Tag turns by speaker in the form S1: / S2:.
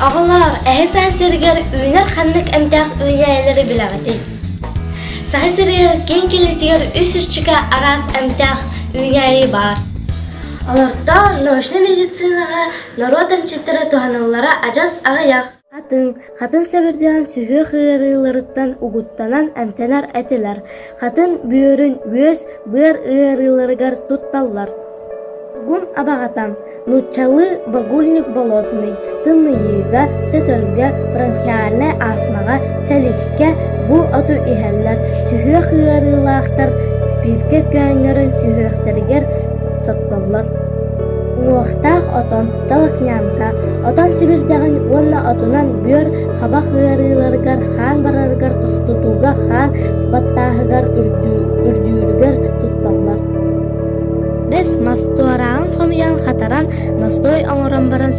S1: Оҕолоор, эһи саха сиригэр үүнэр ханнык эмтээх үүнээйилэри билэҕитий? Саха сиригэр киэҥ килиитигэр үс үсчүкэ араас эмтээх үүнээйи баар. Олортон научнай медицинаҕа норуот эмчиттэрэ туһаныллара адьас аҕыйах. Хатыҥ, хатыҥ сэбирдэҕин сүһүөх ыарыыларыттан угуттанан эмтэнэр этилэр. Хатыҥ бүөрүн үөс, быар ыарыыларыгар тутталлар. Тугун абаҕата, нууччалыы багульник болотный, тымныйыыга, сөтөлгө, бронхиальнай астмаҕа, сэликкэ бу оту иһэллэр, сүһүөх ыарыылаахтар спиркэ көөнньөрөн сүһүөхтэригэр соттоллор. Уҥуохтаах отон, толокнянка, отон сибирдэҕин уонна отунан бүөр, хабах ыарыыларыгар хаан барарыгар тохтутууга хаан баттааһыгар үрдүүрүгэр тутталлар. Бэс мас туорааҕын хомуйан хатаран настой оҥорон баран.